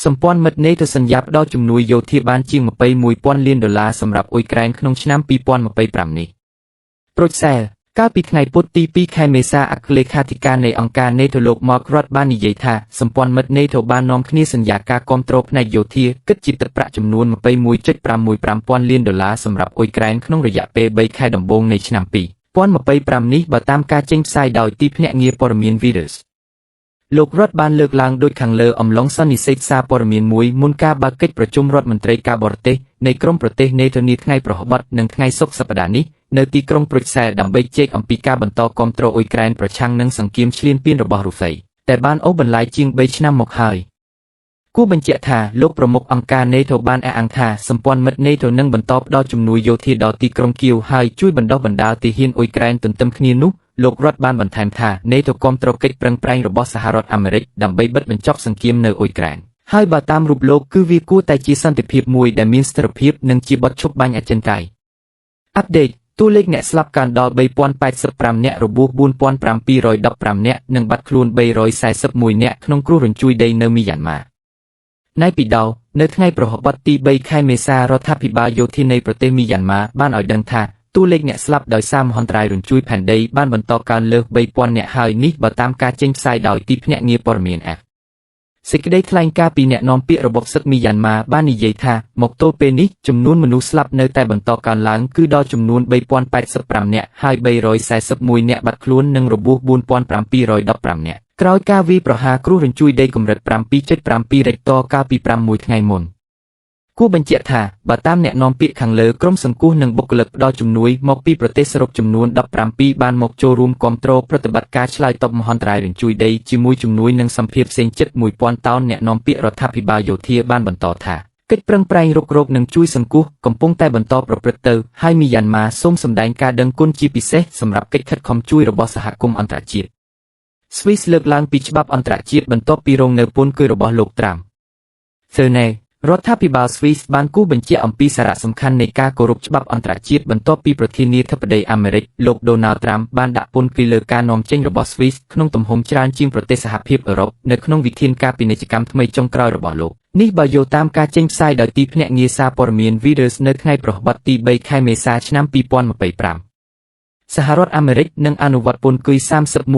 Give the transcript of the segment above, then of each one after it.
សម្ព័ន្ធមិត្ត NATO សន្យាផ្ដល់ជំនួយយោធាបានជាង21ពាន់លានដុល្លារសម្រាប់អ៊ុយក្រែនក្នុងឆ្នាំ2025នេះប្រុចសែលកាលពីថ្ងៃពុធទី2ខែមេសាអគ្គលេខាធិការនៃអង្គការ NATO លោក Mark Rutte បាននិយាយថាសម្ព័ន្ធមិត្ត NATO បាននាំគ្នាសន្យាការគាំទ្រផ្នែកយោធាគិតជាទឹកប្រាក់ចំនួន21.615ពាន់លានដុល្លារសម្រាប់អ៊ុយក្រែនក្នុងរយៈពេល3ខែដំបូងនៃឆ្នាំ2025នេះបើតាមការចេញផ្សាយដោយទីភ្នាក់ងារព័ត៌មាន Reuters លោករដ្ឋបានលើកឡើងដូចខាងលើអំឡុងសន្និសីទសារព័ត៌មានមួយមុនការបើកកិច្ចប្រជុំរដ្ឋមន្ត្រីការបរទេសនៃក្រុមប្រទេស NATO នាថ្ងៃព្រហស្បតិ៍និងថ្ងៃសុក្រសប្តាហ៍នេះនៅទីក្រុងប្រុចសែលដើម្បីជែកអំពីការបន្តគាំទ្រអ៊ុយក្រែនប្រឆាំងនឹងសង្គ្រាមឈ្លានពានរបស់រុស្ស៊ីតែបានអូសបន្លាយជាង3ឆ្នាំមកហើយគួរបញ្ជាក់ថាលោកប្រមុខអង្គការ NATO បានអះអាងថាសម្ព័ន្ធមិត្ត NATO នឹងបន្តផ្ដល់ជំនួយយោធាដល់ទីក្រុងគៀវហើយជួយបណ្ដុះបណ្ដាលទាហានអ៊ុយក្រែនទន្ទឹមគ្នានោះលោករដ្ឋបានបន្ថែមថា NATO គាំទ្រកិច្ចប្រឹងប្រែងរបស់សហរដ្ឋអាមេរិកដើម្បីបិទបញ្ចប់សង្គ្រាមនៅអ៊ុយក្រែនហើយបើតាមរូបលោកគឺវាគួរតែជាសន្តិភាពមួយដែលមានស្ថិរភាពនិងជាបទឈប់បាញ់អចិន្ត្រៃយ៍update តួលេខអ្នកស្លាប់កើនដល់3085នាក់របួស4715នាក់និងបាត់ខ្លួន341នាក់ក្នុងគ្រោះរញ្ជួយដីនៅមីយ៉ាន់ម៉ាណៃពីដោនៅថ្ងៃព្រហស្បតិ៍ទី3ខែមេសារដ្ឋាភិបាលយោធានៃប្រទេសមីយ៉ាន់ម៉ាបានឲ្យដឹងថាតួលេខអ្នកស្លាប់ដោយសារមហន្តរាយរញ្ជួយផែនដីបានបន្តកើនលើស3000នាក់ហើយនេះបើតាមការចេញផ្សាយដោយទីភ្នាក់ងារព័ត៌មាន AFP សេចក្តីថ្លែងការណ៍ពីអ្នកនាំពាក្យរបបសឹកមីយ៉ាន់ម៉ាបាននិយាយថាមកទល់ពេលនេះចំនួនមនុស្សស្លាប់នៅតែបន្តកើនឡើងគឺដល់ចំនួន3085នាក់ហើយ341នាក់បាត់ខ្លួននិងរបួស4715នាក់ក្រោយការវាយប្រហារគ្រោះរញ្ជួយដីកម្រិត7.7រិចទ័រកាលពី6ថ្ងៃមុនគួរបញ្ជាក់ថាបើតាមអ្នកនាំពាក្យខាងលើក្រុមសង្គ្រោះនិងបុគ្គលិកផ្ដល់ជំនួយមកពីប្រទេសសរុបចំនួន17បានមកចូលរួមគាំទ្រប្រតិបត្តិការឆ្លើយតបមហន្តរាយរញ្ជួយដីជាមួយជំនួយនិងសម្ភារផ្សេងជិត1000តោនអ្នកនាំពាក្យរដ្ឋាភិបាលយោធាបានបន្តថាកិច្ចប្រឹងប្រែងរុករកនិងជួយសង្គ្រោះកំពុងតែបន្តប្រព្រឹត្តទៅហើយមីយ៉ាន់ម៉ាសូមសម្ដែងការដឹងគុណជាពិសេសសម្រាប់កិច្ចខិតខំជួយរបស់សហគមន៍អន្តរជាតិស្វីសលើកឡើងពីច្បាប់អន្តរជាតិបន្ទាប់ពីរងនៅពន្ធគឺរបស់លោកត្រាំសឺណេរដ្ឋាភិបាលស្វីសបានគូសបញ្ជាក់អំពីសារៈសំខាន់នៃការគោរពច្បាប់អន្តរជាតិបន្ទាប់ពីប្រធានាធិបតីអាមេរិកលោកដូណាល់ត្រាំបានដាក់ពន្ធពីលើការនាំចេញរបស់ស្វីសក្នុងទំហំច្រើនជាងប្រទេសសហភាពអឺរ៉ុបនៅក្នុងវិធានការពាណិជ្ជកម្មថ្មីចុងក្រោយរបស់លោកនេះបើយោតាមការចេញផ្សាយដោយទីភ្នាក់ងារសារព័ត៌មាន Reuters នៅថ្ងៃព្រហស្បតិ៍ទី3ខែមេសាឆ្នាំ2025សហរដ្ឋអាមេរិកនឹងអនុវត្តពន្ធគុយ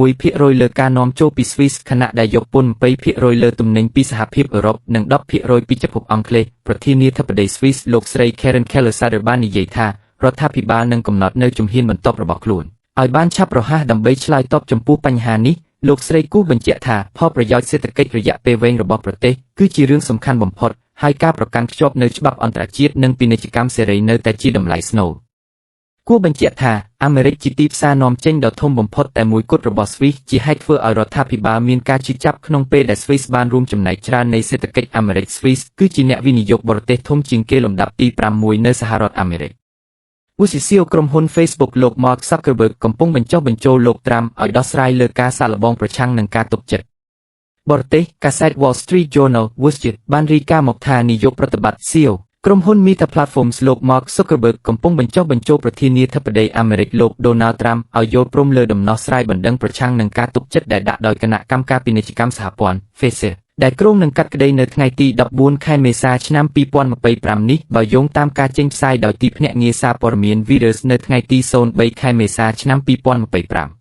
31%លើការនាំចូលពីស្វីសខណៈដែលយកពន្ធ20%លើទំនិញពីសហភាពអឺរ៉ុបនិង10%ពីចក្រភពអង់គ្លេសប្រធានាធិបតីស្វីសលោកស្រី Karen Keller-Sutter បាននិយាយថារដ្ឋាភិបាលនឹងកំណត់នៅជំហានបន្ទាប់របស់ខ្លួនឲ្យបានឆាប់រហ័សដើម្បីឆ្លើយតបចំពោះបញ្ហានេះលោកស្រីគូសបញ្ជាក់ថាផលប្រយោជន៍សេដ្ឋកិច្ចរយៈពេលវែងរបស់ប្រទេសគឺជារឿងសំខាន់បំផុតហើយការប្រកាន់ខ្ជាប់នៅច្បាប់អន្តរជាតិនិងពាណិជ្ជកម្មសេរីនៅតែជាតម្លៃស្នូលគួរបញ្ជាក់ថាអាមេរិកជាទីផ្សារនាំចេញដ៏ធំបំផុតតែមួយគត់របស់ស្វីសជាហេតុធ្វើឲ្យរដ្ឋាភិបាលមានការឈឺចាប់ក្នុងពេលដែលស្វីសបានរួមចំណែកច្រើននៃសេដ្ឋកិច្ចអាមេរិកស្វីសគឺជាអ្នកវិនិយោគបរទេសធំជាងគេលំដាប់ទី6នៅសហរដ្ឋអាមេរិកឧស្សាហក្រុមហ៊ុន Facebook លោក Mark Zuckerberg កំពុងបញ្ចុះបញ្ចូលលោកត្រាំឲ្យដោះស្រាយលើការសាកល្បងប្រឆាំងនឹងការទុកចិត្តបរទេសកាសែត Wall Street Journal Wall Street បានរាយការណ៍មកថានាយកប្រតិបត្តិ CEO ក្រុមហ៊ុន Meta Platforms លោក Mark Zuckerberg កំពុងបញ្ចុះបញ្ចូលប្រធានាធិបតីអាមេរិកលោក Donald Trump ឲ្យយល់ព្រមលើដំណោះស្រាយបណ្ដឹងប្រឆាំងនឹងការទុកចិត្តដែលដាក់ដោយគណៈកម្មការពាណិជ្ជកម្មសហព័ន្ធ FTC ដែលគ្រោងនឹងកាត់ក្តីនៅថ្ងៃទី14ខែមេសាឆ្នាំ2025នេះបើយោងតាមការចេញផ្សាយដោយទីភ្នាក់ងារសារព័ត៌មាន Reuters នៅថ្ងៃទី03ខែមេសាឆ្នាំ2025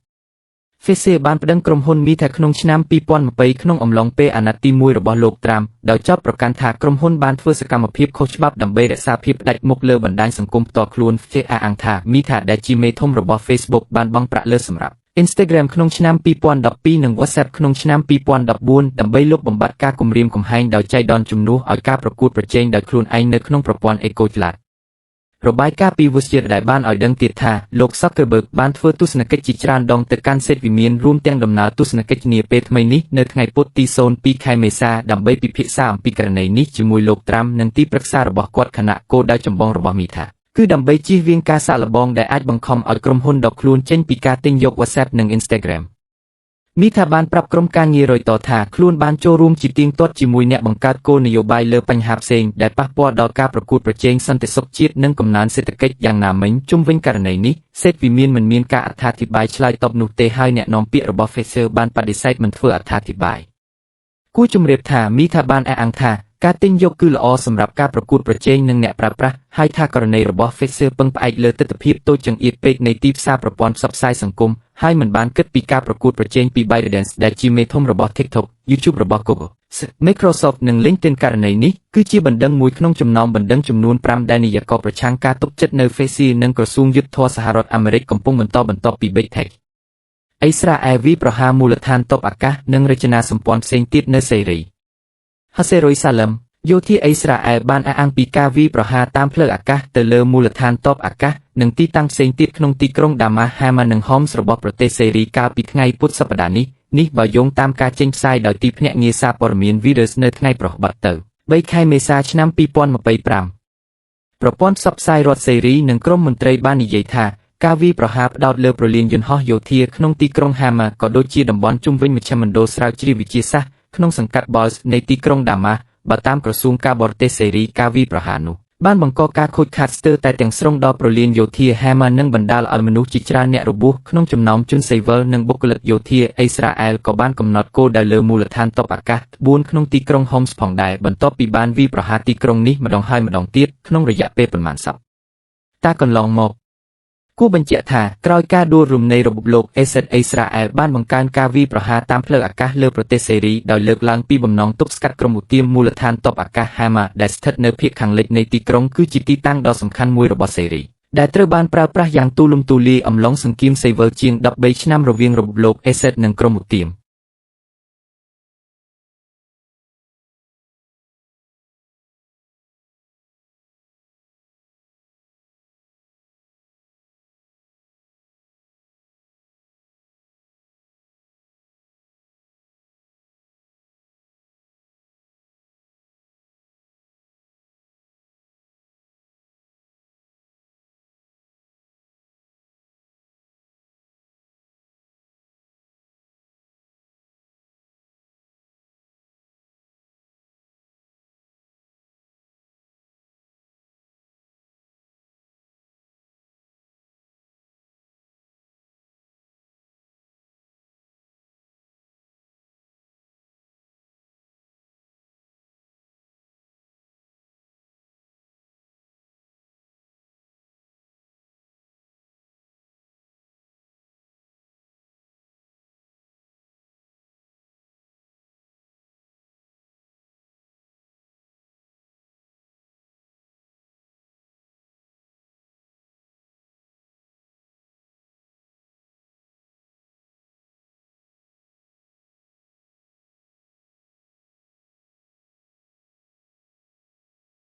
FTC បានប្តឹងក្រុមហ៊ុន Meta ក្នុងឆ្នាំ2020ក្នុងអំឡុងពេលអាណត្តិទី1របស់លោកត្រាំដោយចោទប្រកាន់ថាក្រុមហ៊ុនបានធ្វើសកម្មភាពខុសច្បាប់ដើម្បីរក្សាភាពផ្ដាច់មុខលើបណ្ដាញសង្គមផ្ទាល់ខ្លួន FTC អះអាងថា Meta ដែលជាមេធំរបស់ Facebook បានបង់ប្រាក់លើសម្រាប់ Instagram ក្នុងឆ្នាំ2012និង WhatsApp ក្នុងឆ្នាំ2014ដើម្បីលុបបំបាត់ការគំរាមកំហែងដោយចៃដន្យជំនួសឲ្យការប្រកួតប្រជែងដោយខ្លួនឯងនៅក្នុងប្រព័ន្ធ Eco ឆ្លាតរបាយការណ៍ពី Wall Street ដែលបានឲ្យដឹងទៀតថាលោក Zuckerberg បានធ្វើទស្សនកិច្ចជាច្រើនដងទៅកាន់សេតវិមានរួមទាំងដំណើរទស្សនកិច្ចនាពេលថ្មីនេះនៅថ្ងៃពុធទី02ខែមេសាដើម្បីពិភាក្សាអំពីករណីនេះជាមួយលោកត្រាំនិងទីប្រឹក្សារបស់គាត់ខណៈគោលដៅចម្បងរបស់មីថាគឺដើម្បីជៀសវាងការសាកល្បងដែលអាចបង្ខំឲ្យក្រុមហ៊ុនដកខ្លួនចេញពីការទិញយក WhatsApp និង Instagram មីថាបានប្រាប់ក្រុមការងាររយតថាខ្លួនបានចូលរួមជាទៀងទាត់ជាមួយអ្នកបង្កើតគោលនយោបាយលើបញ្ហាផ្សេងដែលប៉ះពាល់ដល់ការប្រកួតប្រជែងសន្តិសុខជាតិនិងកំណើនសេដ្ឋកិច្ចយ៉ាងណាមិញជុំវិញករណីនេះសេតវិមានមិនមានការអត្ថាធិប្បាយឆ្លើយតបនោះទេហើយអ្នកនាំពាក្យរបស់ Facebook បានបដិសេធមិនធ្វើអត្ថាធិប្បាយគួរជម្រាបថាមីថាបានអះអាងថា ការទិញយកគឺល្អសម្រាប់ការប្រកួតប្រជែងនិងអ្នកប្រើប្រាស់ហើយថាករណីរបស់ Facebook ពឹងផ្អែកលើទិដ្ឋភាពតូចចង្អៀតពេកនៃទីផ្សារប្រព័ន្ធផ្សព្វផ្សាយសង្គមហើយមិនបានគិតពីការប្រកួតប្រជែងពី ByteDance ដែលជាមេធំរបស់ TikTok, YouTube របស់ Google, Microsoft និង LinkedIn ករណីនេះគឺជាបណ្ដឹងមួយក្នុងចំណោមបណ្ដឹងចំនួន5ដែលនាយកប្រឆាំងការទុកចិត្តនៅ Facebook និងក្រសួងយុត្តិធម៌សហរដ្ឋអាមេរិកកំពុងបន្តបន្ទាប់ពី Big Tech អ៊ីស្រាអែលវាយប្រហារមូលដ្ឋានទ័ពអាកាសនិងរចនាសម្ព័ន្ធផ្សេងទៀតនៅសេរីហសេរុយសាឡឹមយោធាអ៊ីស្រាអែលបានអះអាងពីការវាយប្រហារតាមផ្លូវអាកាសទៅលើមូលដ្ឋានទ័ពអាកាសនិងទីតាំងផ្សេងទៀតក្នុងទីក្រុងដាម៉ាហាម៉ានិងហូមសរបស់ប្រទេសសេរីកាលពីថ្ងៃពុធសប្តាហ៍នេះនេះបើយោងតាមការចេញផ្សាយដោយទីភ្នាក់ងារសារព័ត៌មាន Reuters នៅថ្ងៃព្រហស្បតិ៍ទៅ3ខែមេសាឆ្នាំ2025ប្រព័ន្ធផ្សព្វផ្សាយរដ្ឋសេរីនិងក្រុមមន្ត្រីបាននិយាយថាការវាយប្រហារផ្ដោតលើប្រលានយន្តហោះយោធាក្នុងទីក្រុងហាម៉ាក៏ដូចជាតំបន់ជុំវិញមជ្ឈមណ្ឌលស្រាវជ្រាវវិទ្យាសាស្ត្រក្នុងសង្កាត់ Bals នៃទីក្រុងដាម៉ាស់បើតាមក្រសួងការបរទេសសេរីការវាយប្រហារនោះបានបង្កការខូចខាតស្ទើរតែទាំងស្រុងដល់ប្រលានយោធាហាម៉ានិងបណ្ដាលឲ្យមនុស្សជាច្រើនអ្នករបួសក្នុងចំណោមជនស៊ីវិលនិងបុគ្គលិកយោធាអ៊ីស្រាអែលក៏បានកំណត់គោលដៅលើមូលដ្ឋានទ័ពអាកាស4ក្នុងទីក្រុងហូមសផងដែរបន្ទាប់ពីបានវាយប្រហារទីក្រុងនេះម្ដងហើយម្ដងទៀតក្នុងរយៈពេលប៉ុន្មានសប្តាហ៍កន្លងមកគួរបញ្ជាក់ថាក្រោយការដួលរំនៃរបបលោកអេសិតអ៊ីស្រាអែលបានបង្កើនការវាយប្រហារតាមផ្លូវអាកាសលើប្រទេសសេរីដោយលើកឡើងពីបំណងទប់ស្កាត់ក្រុមឧទាមមូលដ្ឋានទ័ពអាកាសហាម៉ាដែលស្ថិតនៅភាគខាងលិចនៃទីក្រុងគឺជាទីតាំងដ៏សំខាន់មួយរបស់សេរីដែលត្រូវបានប្រើប្រាស់យ៉ាងទូលំទូលាយអំឡុងសង្គ្រាមស៊ីវិលជាង13ឆ្នាំរវាងរបបលោកអេសិតនិងក្រុមឧទាម។